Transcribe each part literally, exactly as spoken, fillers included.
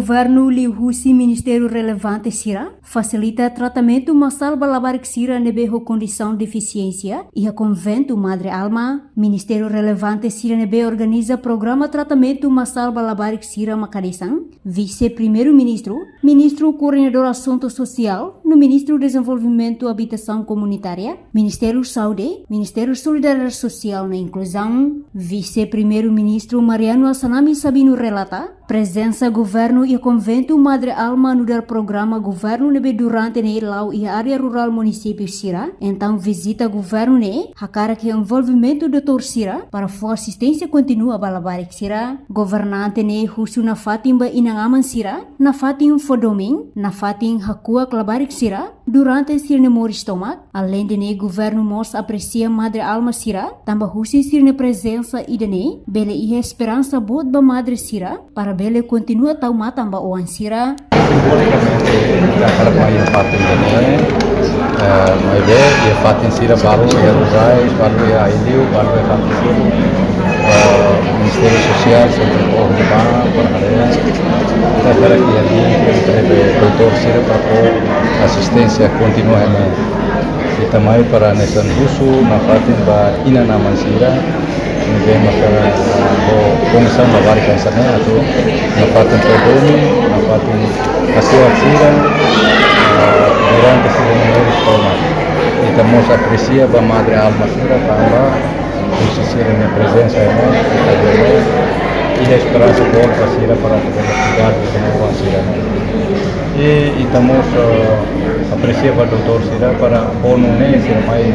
Governu liuhusi ministériu relevante sira fasilita tratamentu masál ba labarik sira ne'ebé ho kondisaun defisiénsia iha konventu Madre Alma. Ministériu relevante sira ne'ebé organiza programa tratamentu masál ba labarik sira mak hanesan Vise Primeiru-Ministru, Ministru Koordenadór Asuntu Sosiál, no Ministru Dezenvolvimentu Abitasaun Komunitária, Ministériu Saúde, Ministériu Solidariedade Sosiál no Inkluzaun. Vise Primeiru-Ministru Mariano Assanami Sabino relata prezensa governu iha konventu Madre Alma nu'udar programa governu ne'ebé durante ne'e la'o iha área rurál munisípiu sira. Entaun vizita governu ne'e hakarak iha envolvimentu doutór sira para fó asisténsia kontínua ba labarik sira. Governante ne'e husu nafatin ba inan-aman sira, nafatin fó domin, nafatin hakuak labarik sira durante sira-nia moris tomak. Aleinde ne'e, governu mós apresia Madre Alma sira, tanba husi sira-nia prezensa ida-ne'e bele iha esperansa boot ba madre sira para bele kontinua tau matan ba oan sira. Simbolikamente, ita harap mai iha fatin ida-ne'e, eh, maibé iha fatin sira balu, iha rurál, balu iha aileu, balu iha fatin sira, eh, Ministériu Sosiál sempre fó ba para haree. Ita harap iha link entre doutór sira para fó asisténsia kontínua ne'e. Ita mai para hanesan husu nafatin ba inan-aman sira ne'ebé maka, ah, ho kondisaun labarik hanesan ne'e, atu nafatin fó domin, nafatin hakuak sira, ah, durante sira-nia moris tomak. Ita mós apresia ba Madre Alma sira tanba husi sira-nia prezensa ne'e, ita bele iha esperansa boot ba sira para bele kuidadu ba sira-nia oan sira. I ita mós, eh, apresia ba doutór sira para fó nune'e sira mai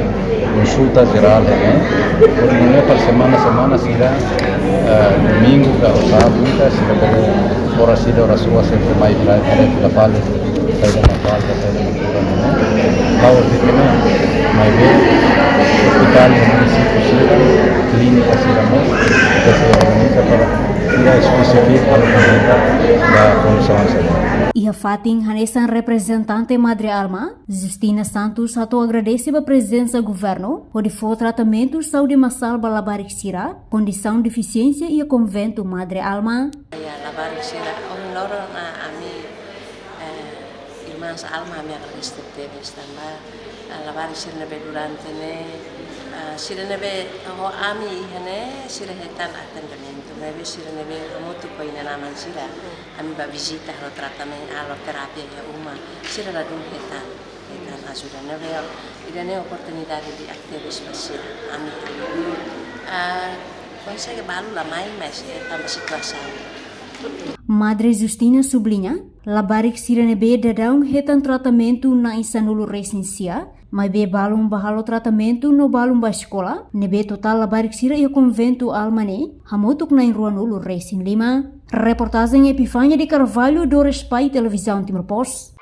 konsulta jerál ne'e. Fó nune'e para semana-semana sira, eh, domingu ka sábadu ita sira bele oras ida oras rua sempre mai para, para fila fali, saida mak falta, saida mak kurang ne'e. La'ós de'it ne'e, maibé ospitál iha munisípiu sira, klínika sira mós, ita sei organiza para sira espesífiku para konsulta ba kondisaun sira. Iha fatin hanesan, reprezentante Madre Alma, Justina Santos, hato'o agradese ba prezensa governu hodi fó tratamentu saúde masál ba labarik sira kondisaun defisiénsia iha konventu Madre Alma. Ya, labarik sira, ohin loron, ah, ami, eh, irmãs Alma, ami agradese tebes tanba, ah, labarik sira ne'ebé durante ne'e, ah, sira ne'ebé ho ami iha ne'e, sira hetan atendimentu, maibé sira ne'ebé hamutuk ho inan-aman sira, ami bá vizita, halo tratamentu, halo terapia iha uma, sira ladún hetan, hetan ajuda ne'ebé, ida-ne'e oportunidade di'ak tebes ba sira, ami, ah, konsege balu la mai, mas, eh, tanba situasaun. Madre Justina subliña, labarik sira ne'ebé daudaun hetan tratamentu na'in sanulu resin sia, maibé balun bá halo tratamentu no balun bá eskola, ne'ebé totál labarik sira iha konventu Alma ne'e hamutuk na'in ruanulu resin lima. Reportajen Epifania de Carvalho, Doris Pai, Televizaun Timor Post.